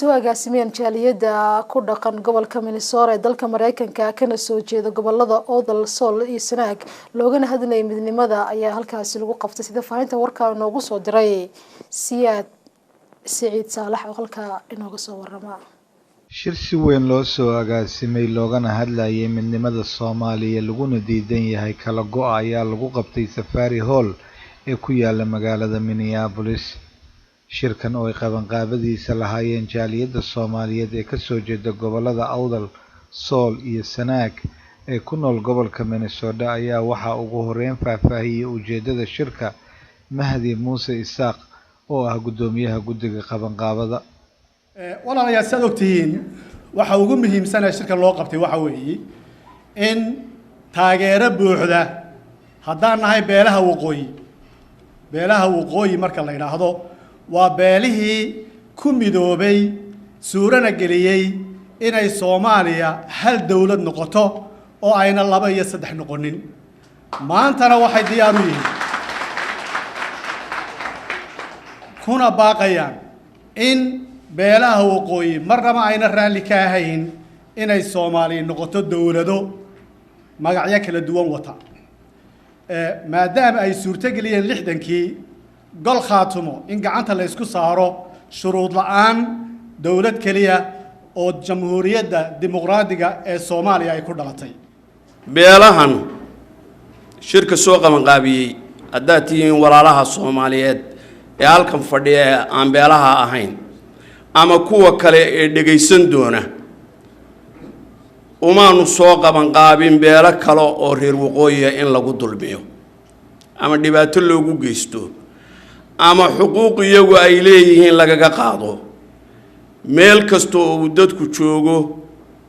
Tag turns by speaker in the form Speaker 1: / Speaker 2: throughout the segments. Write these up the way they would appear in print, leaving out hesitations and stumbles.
Speaker 1: Soo agaasimeen jaaliyada ku dhaqan gobolka Minnesota ee dalka Mareykanka, kana soo jeeda gobolada Awdal, Sool iyo Sanaag, loogana hadlayay midnimada ayaa halkaasi lagu qabtay. Sida faahinta warkaa inoogu soo diray Siyaad Siciid Saalax oo halkaa inooga soo warama.
Speaker 2: Shir si weyn loo soo agaasimay, loogana hadlayay midnimada Soomaaliya, laguna diidan yahay kala go'a, ayaa lagu qabtay Safari Hall ee ku yaala magaalada Minneapolis. Shirkan oo ay qabanqaabadiisa lahaayeen jaaliyadda Soomaaliyeed ee kasoo jeeda gobolada Awdal, Sool iyo Sanaag ee ku nool gobolka Minnesota ayaa waxaa ugu horeyn faahfaahiyey ujeedada shirka Mahdi Muuse Isaaq oo ah guddoomiyaha guddiga qabanqaabada.
Speaker 3: Walaalayaal, siaad ogtihiin, waxa ugu muhiimsanee shirka loo qabtay waxa weeye in taageero buuxda haddaan nahay beelaha waqooyi. Beelaha waqooyi marka la idhaahdo, waa beelihii ku midoobay, suurana geliyey inay Soomaaliya hal dowlad noqoto oo ayna laba iyo saddex noqonin. Maantana waxay diyaar u yihiin kuna baaqayaan in beelaha waqooyi marnaba ayna raalli ka ahayn inay Soomaaliya noqoto dowlado magacyo kala duwan wata, maadaama ay suurtogeliyeen 60kii gol Khaatumo in gacanta la isku saaro shuruud la'aan dowlad keliya oo Jamhuuriyadda Dimuqraadiga ee Soomaaliya ay ku dhalatay.
Speaker 4: Beelahan shirka soo qabanqaabiyey, haddaad tihiin walaalaha Soomaaliyeed ee halkan fadhiya ee aan beelaha ahayn ama kuwa kale ee dhegaysan doona, umaanu soo qabanqaabin beelo kale oo reer waqooyiga in lagu dulmiyo ama dhibaato loogu geysto ama xuquuq iyagu ay leeyihiin lagaga qaado. Meel kasta oo uu dadku joogo,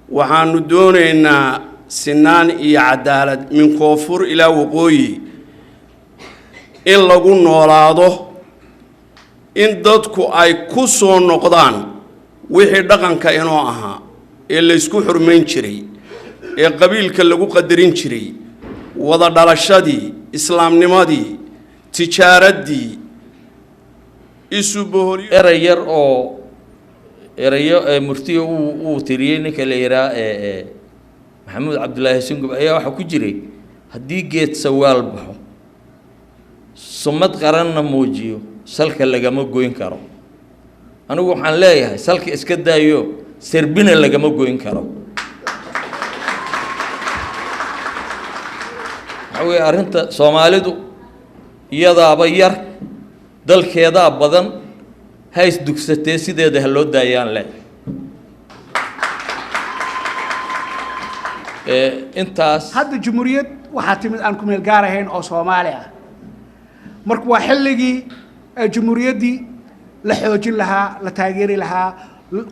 Speaker 4: waxaanu doonaynaa sinaan iyo cadaalad min koonfur ilaa waqooyi in lagu noolaado, in dadku ay ku soo noqdaan wixii dhaqanka inoo ahaa ee laysku xurmayn jiray, ee qabiilka lagu qadarin jiray, wada dhalashadii, islaamnimadii, tijaaraddii, isu boholyo.
Speaker 5: Erey yar oo erayo murtiyo uu tiriyey ninka la yihaa Maxamuud Cabdulaahi Sungub ayaa waxaa ku jiray: "Haddii geed sawaal baxo, sumad qaranna muujiyo, salka lagama goyn karo." Anigu waxaan leeyahay, salka iska daayo, serbina lagama goyn karo. Waxaa weeye arrinta Soomaalidu iyadaaba yar, dalkeedaa badan, ha isdugsatee, sideeda ha loo daayaan leeyahay intaas.
Speaker 6: Hadda jumhuuriyad waxaa timid aan ku meel gaar ahayn oo Soomaali ah. Marka waa xilligii jumhuuriyaddii la xoojin lahaa, la taageeri lahaa,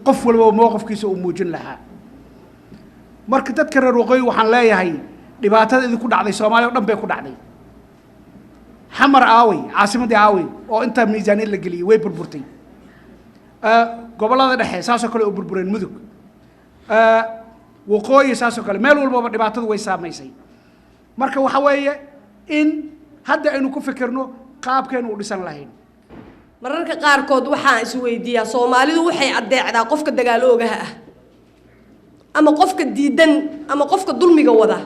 Speaker 6: qof walba mowqifkiisa uu muujin lahaa. Marka dadka reer waqooyi waxaan leeyahay, dhibaatada idinku dhacday Soomaaliya o dhan bay ku dhacday. Xamar aawey, caasimaddii aawey oo intaa miisaaniyad la geliyey? Way burburtay. Gobollada dhexe saasoo kale u burbureen, Mudug, waqooyi saasoo kale, meel walbaba dhibaatadu way saamaysay. Marka waxa weeye in hadda aynu ku fikirno qaabkeenu u dhisan lahayn.
Speaker 7: Mararka qaarkood waxaan isweydiiyaa, Soomaalidu waxay addeecdaa qofka dagaal oogaha ah ama qofka diidan ama qofka dulmiga wada.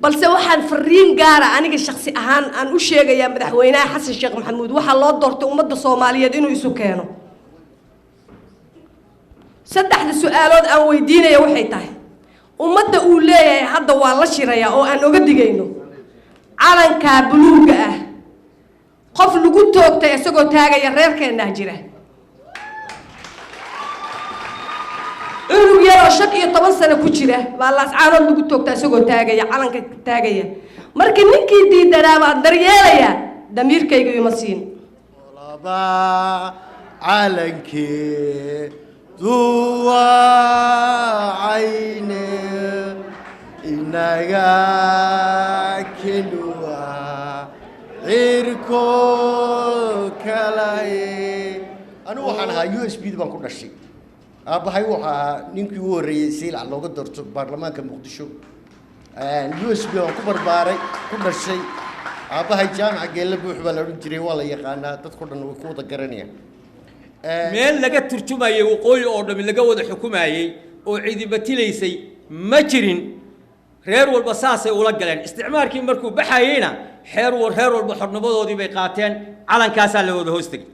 Speaker 7: Balse waxaan fariin gaara aniga shaksi ahaan aan u sheegayaa madaxweynaha Xasan Sheekh Maxamuud: waxaa loo doortay ummadda Soomaaliyeed inuu isu keeno. Saddexda su-aalood aan weydiinaya waxay tahay: ummadda uu leeyahay hadda waa la shirayaa oo aan oga digayno calankaa buluugga ah, qof lagu toogtay isagoo taagaya reerkeennaa jira. Cunug yaroo 15 sano ku jira baa Laascaanood lagu toogtaa isagoo taagaya calanka taagaya. Marka ninkii diidanaa baan daryeelayaa, damiirkayga ima siin.
Speaker 8: Calankee duwacayne inaga kenuwa cirko kalaye. Anigu waxaan ahaa USB baan ku dhashay. Aabbahay wuxuu ahaa ninkii ugu horreeyey Saylac looga doorto baarlamaanka Muqdisho. USB baan ku barbaaray, ku dhashay. Aabbahay Jaamaca Geelle Buux baa la odhan jiray, waa la yaqaanaa, dadko dhan way ku wada garanayaan.
Speaker 9: Meel laga turjumayay waqooyi oo dhammi laga wada xukumayey oo cidibatilaysay ma jirin. Reer walba saasay ula galeen. Isticmaalkii markuu baxayeyna xeer reer walba xornimadoodii bay qaateen, calankaasaa la wada hoos tegey.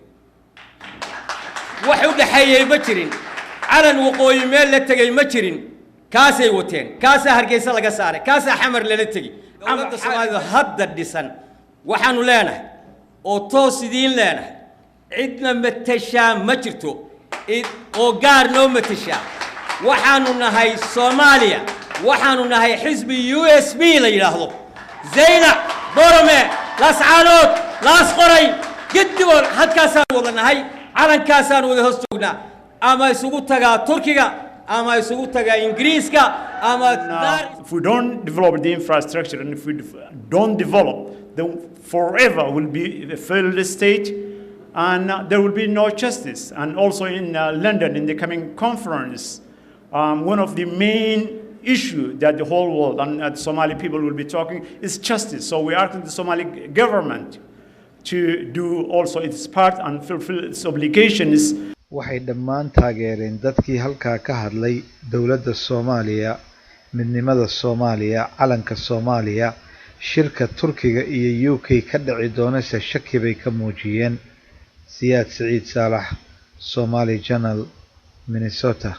Speaker 9: Wax u dhexeeyey ma jirin, calan waqooyi meel la tegey ma jirin. Kaasay wateen, kaasaa Hargeysa laga saaray, kaasaa Xamar lala tegey. Dowladda Soomaalida hadda dhisan waxaanu leenahay oo toos idiin leenahay, cidna matashaa ma jirto oo gaar noo matashaa. Waxaanu nahay Soomaaliya, waxaanu nahay xisbi USB la yidhaahdo. Zaylac, Borome, Laascaanood, Laas Qoray, gediboon halkaasaan wada nahay, calankaasaan wada hoos joognaa. Ama isugu tagaa Turkiga ama isugu tagaa Ingiriiska ama
Speaker 10: If we don't develop the infrastructure and if we don't develop, then forever will be a failed state and there will be no justice. And also in London, in the coming conference, one of the main issue that the whole world and the Somali people will be talking is justice. So we are asking the Somali government to do also its part and fulfill its obligations.
Speaker 2: Waxay dhammaan taageereen dadkii halkaa ka hadlay dowladda Soomaaliya, midnimada Soomaaliya, calanka Soomaaliya. Shirka Turkiga iyo UK ka dhici doonase shaki bay ka muujiyeen. Siyaad Siciid Saalax, Somali Channel, Minnesota.